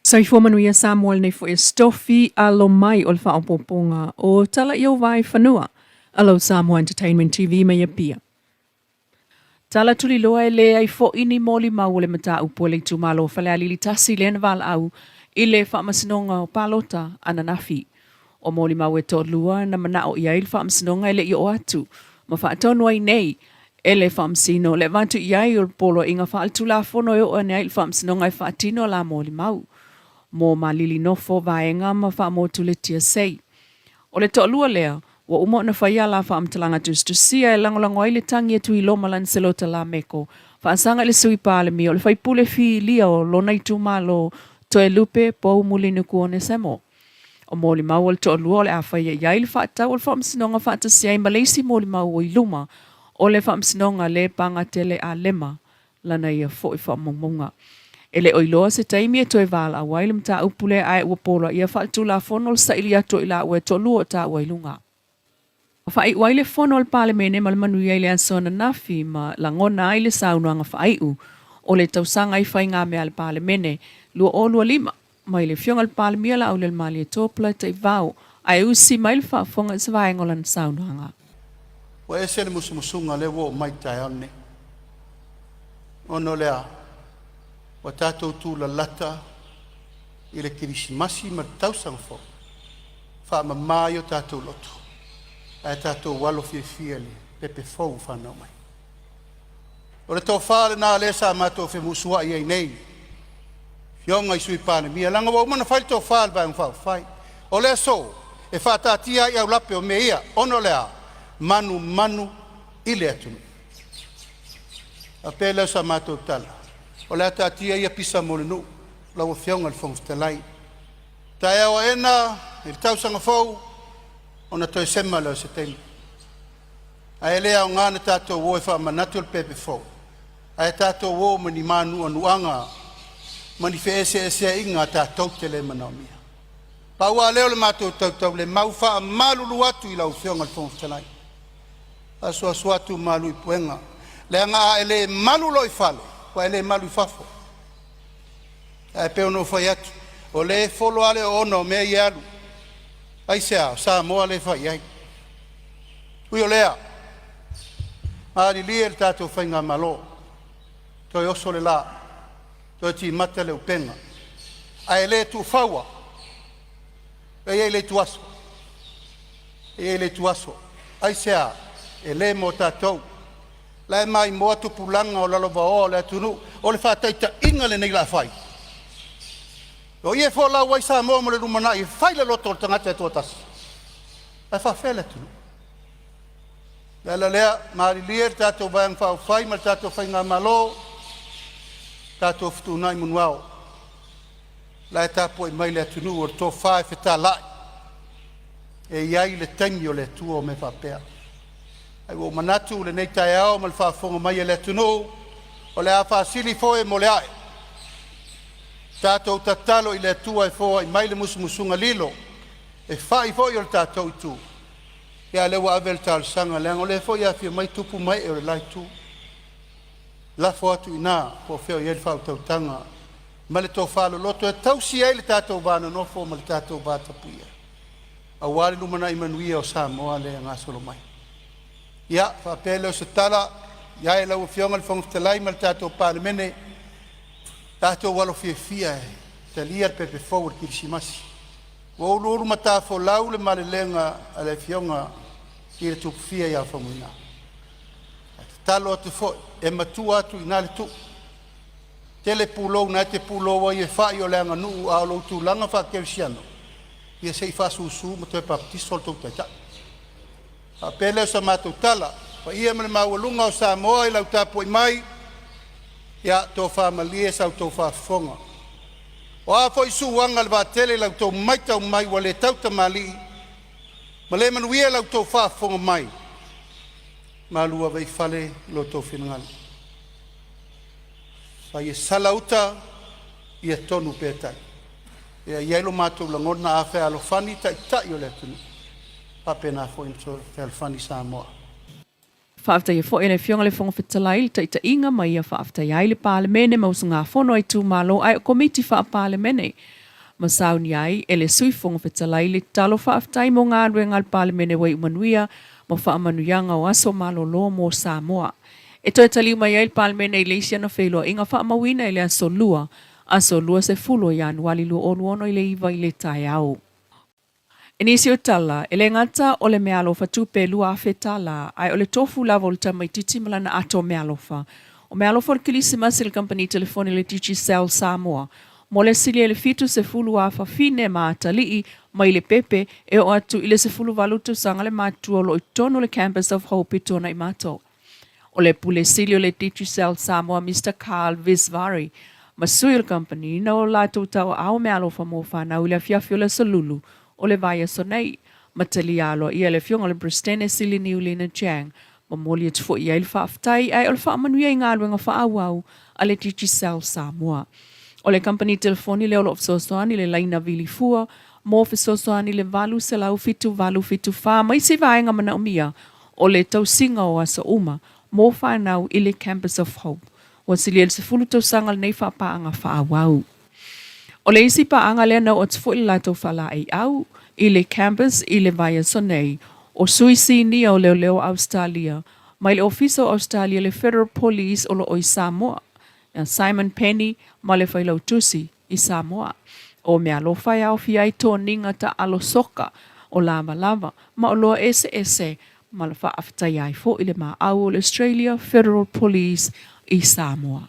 Soifua manuia Samoa i lenei foi aso Tofi alo mai o le faaopoopoga o Tala i ou Vaefanua a lau Samoa Entertainment TV mai Apia. Tala tuliloa e leai foi ni molimau o le mataupu a le itumalo o Falealili 1 lea na valaau i le Faamasinoga o Palota ananafi. O molimau e toalua na manao i ai le Faamasinoga e le i oo atu ma faatonu ai nei e le Faamasino le avatu i ai o le poloaiga faaletulafono e oo ane ai i le Faamasinoga e faatino la molimau mo Malili Nofo Vaega ma Faamotuleti Sei. O le toalua lea, ua uma ona fai a la faamatalaga tusitusia e lagolago ai le tagi a Tuiloma Lancelota Lameko, faasaga i le Sui Palemia o le faipule filia o lona itumalo Toelupe Poumulinuku Onesemo. O molimau o le toalua o le a faia i ai le faatatau o le Faamasinoga faatasi ai ma le isi molimau o i luma o le Faamasinoga le Pagatele a Lema lana ia foi faamaumauga. E le o iloa se taimi e toe valaau ai le mataupu lea ae ua poloaia faaletulafono le saili atu o i laua e toalua o taua i luga. Faaiu ai le fono a le Palemene ma le manuia i le aso ananafi ma lagona ai le saunoaga faaiu o le tausaga i faigamea a le Palemene 2025 mai le Afioga i le Palemia Laaulialemalietoa Polataivao ae usi mai le faafofoga i se vaega o lana saunoaga. Ua ese le musumusuga lea ua oo mai i le taeao lenei, ona o le a? Ua tatou tulalata i le Kerisimasi ma le tausaga fou, faamama ai o tatou loto, ae tatou alo fiafia i le pepe fou ua fanau mai. O le tofa lena lea sa matou femusuai ai nei, Afioga i Sui Palemia, leaga ua uma ona fai le tofa a le Vaega Faaupufai. O le aso e faataatia ai aulape o mea ia, ona o le a? Manumanu i le atunuu. Faapea lea o sa matou tala, o le a taatia ia pisa mo le nuu, lau Afioga i le Fofoga Fetalai. Taeao aena i le tausaga fou, ona toe sema lea o se taimi. Ae le aoga ona tatou o e faamanatu le pepe fou, ae tatou o ma ni manuanuaga ma ni feeseeseaiga tatou te le manaomia. Pau lava lea o le matou tautaulemau faamalulu atu i lau Afioga i le Fofoga Fetalai, asuasu atu malu i puega, leaga a e le malu loa i fale, ua e le malu i fafo. Ae pei ona ou fai atu, o lea e folo lava le oona o mea ia e alu. Aisea? O Samoa lea e fai i ai. Ui o lea, malilie le tatou faigamalo, toe oso le la, toe timata le upega, ae le tuufaua. E i ai le ituaso, e i ai le ituaso. Aisea? E le mo tatou. La e maimoa tupulaga o lalovaoa o le atunuu. O le faataitaiga lenei o le a fai. O i e folau ai Samoa mo le lumanai, e fai le loto o le tagata e toatasi, ae faafefea le atunuu? O le ala lea, malilie le tatou Vaega Faaupufai ma le tatou faigamalo, tatou fetuunai manuao. La e tapuai mai le atunuu, o le tofa e fetalai, e i ai le taimi o le Atua o mea faapea. Ae ua ou manatu i lenei taeao ma le faafofoga mai a le atunuu, o le a faasili foe mo le ae. Tatou tatalo i le Atua e foai mai le musumusuga lilo, e fai foi o le tatou itu. Ia a o lea ua ave le talosaga, leaga o lea foi e afifio mai tupu ma ee o le la itu. Lafo atu i ina po o fea o i ai le faautautaga ma le tofa loloto e tausi ai le tatou va nonofo ma le tatou va tapuia, aua le lumanai manuia o Samoa lea e gasolo mai. Ia, faapea lea o se tala, ia e lau Afioga i le Fofoga Fetalai ma le tatou Palemene, tatou alo fiafia e talia le pepe fou o le Kerisimasi. Ua uluulu matafolau le malelega a le Afioga i le Tupufia ia Faumuina. Ae tatalo atu foi, e matua atu i ina le tuu. Tele pulou na e te pulou ai e fai o le aganuu, a o lou tulaga faakerisiano, ia se i faasusu ma toe papatiso le tou taitai. Faapea lea o sa matou tala, paia ma le maualuga o Samoa i lau tapuai mai, ia tofa malie sa outou faafofoga. O a foi suaga o le vaatele i la outou matau mai ua le tautamalii ma le manuia la outou faafofoga mai, malu ave i fale lo outou finagalo. Fa ia sala uta, ia tonu pea tai. Ia i ai lo matou lagona, a fealofani taitai o le atunuu, faapena foi ona fealofani Samoa. Faafetaia foi e le Afioga i le Fofoga Fetalai le taitaiga ma ia faafetaia ai le Palemene ma usugafono a itumalo ae o Komiti Faa-Palemene ma saunia ai e le Sui Fofoga Fetalai le tatalo faafetai mo galuega a le Palemene ua iu manuia ma faamanuiaga o aso malolo mo Samoa. E toe taliu mai ai le Palemene i le isi ana feiloaiga faamauina i le aso Lua, aso 20 o Ianuali 2026 i le 9 i le taeao. I nisi o tala, e le gata o le meaalofa tupe $2,000, ae o le tofu lava o le tamaitiiti ma lana ato meaalofa. O meaalofa o le Kilisimasi a le kamupani telefoni o le Digicel Samoa, mo le silia i le 70 a fafine ma atalii mai le pepe e oo atu i le 18 tausaga le matutua o lo o i totonu o le Campus of Hope i Tuanaimato. O le Pule Sili o le Digicel Samoa Mister Carl Visvari ma sui o le kamupani na o latou tauaao meaalofa mo fanau i le afiafi o le Aso Lulu o le vaiaso nei. Ma talia aloaia e le Afioga i le Peresetene Sili Niulina Chang. Momoli atu foi i ai le faafetai ae o le faamanuia i galuega faaauau a le Digicel Samoa. O le kamupani telefoni lea o lo o fesoasoani i le laina vili fua mo fesoasoani i le 807 874 ma isi vaega manaomia o le tausiga o aso uma mo fanau i le Campus of Hope. Ua silia i le 10 tausaga lenei faapaaga faaauau. O le isi paaga lea na oo atu foi le latou faalaeiau i le campus i le vaiaso nei, o sui sinia o leoleo o Ausetalia mai le Ofisa o Ausetalia le Federal Police o lo o i Samoa, ia Simon Penny ma le Failautusi i Samoa. O meaalofa e aofia ai toniga taaalo soka o lavalava ma oloa eseese ma le faafetaia ai foi le maau o le Australia Federal Police i Samoa.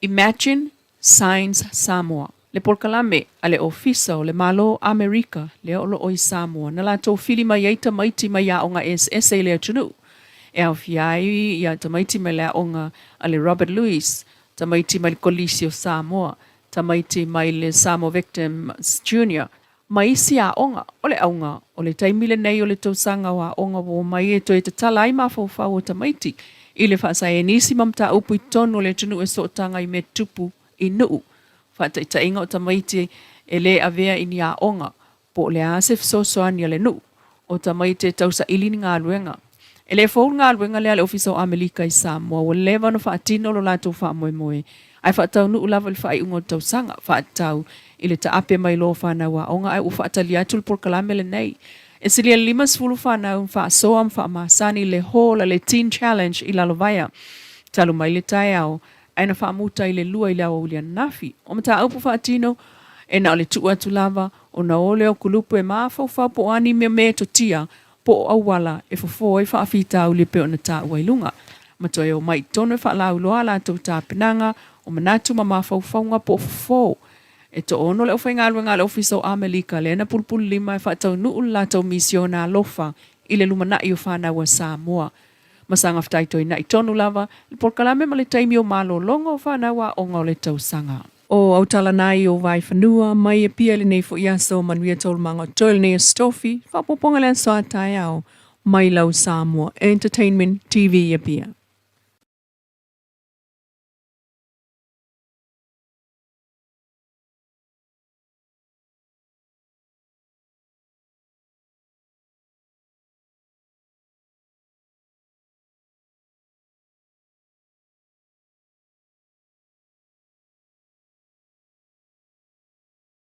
Imagine Signs Samoa, le polokalame a le Ofisa o le Malo Amerika lea o lo o i Samoa na latou fili mai ai tamaiti mai aoga eseese i le atunuu e aofia ai ia tamaiti mai le aoga a le Robert Louis, tamaiti mai le Kolisi o Samoa, tamaiti mai le Samoa Victims Junior ma isi aoga. O le auga, o le taimi lenei o le tausaga o aoga ua omai e toe tatala ai mafaufau o tamaiti i le faasaenisi ma mataupu i totonu o le atunuu e sootaga i mea tupu i nuu. Faataitaiga o tamaiti e le avea i ni aoga po o le a se fesoasoani a le nuu, o tamaiti e tausaili ni galuega. E le fou le galuega lea a le Ofisa o Amelika i Samoa, ua leva ona faatino lo latou faamoemoe, ae faataunuu lava i le faaiuga o le tausaga, faatatau i le taape mai loa o fanau aoga ae ua faatali atu le polokalame lenei. E silia i le 50 fanau na faasoa ma faamasani i le Hall a le Teen Challenge i Lalovaea talu mai le taeao ae na faamuta i le lua i le aoauli ananafi. O mataupu faatino, e na o le tuu atu lava ona o lea o kulupu e mafaufau po o a ni mea metotia po o auala e fofo ai faafitauli e pei ona taua i luga. Ma toe omai i totonu e faalauiloa a latou tapenaga o manatu ma mafaufauga po o fofo. E toaono le aufaigaluega a le Ofisa o Amelika lea na pulupululima e faataunuu le latou misiona alofa i le lumanai o fanau a Samoa. Ma saga fetaitoina'i tonu lava le polokalame ma le taimi o malologa o fanau aoga o le tausaga. O Autalanai o Vaefanua, mai Apia i lenei foi aso, manuia taualumaga o totoe lenei aso tofi, faaopoopoga le aso a taeao, mai lau Samoa Entertainment TV Apia.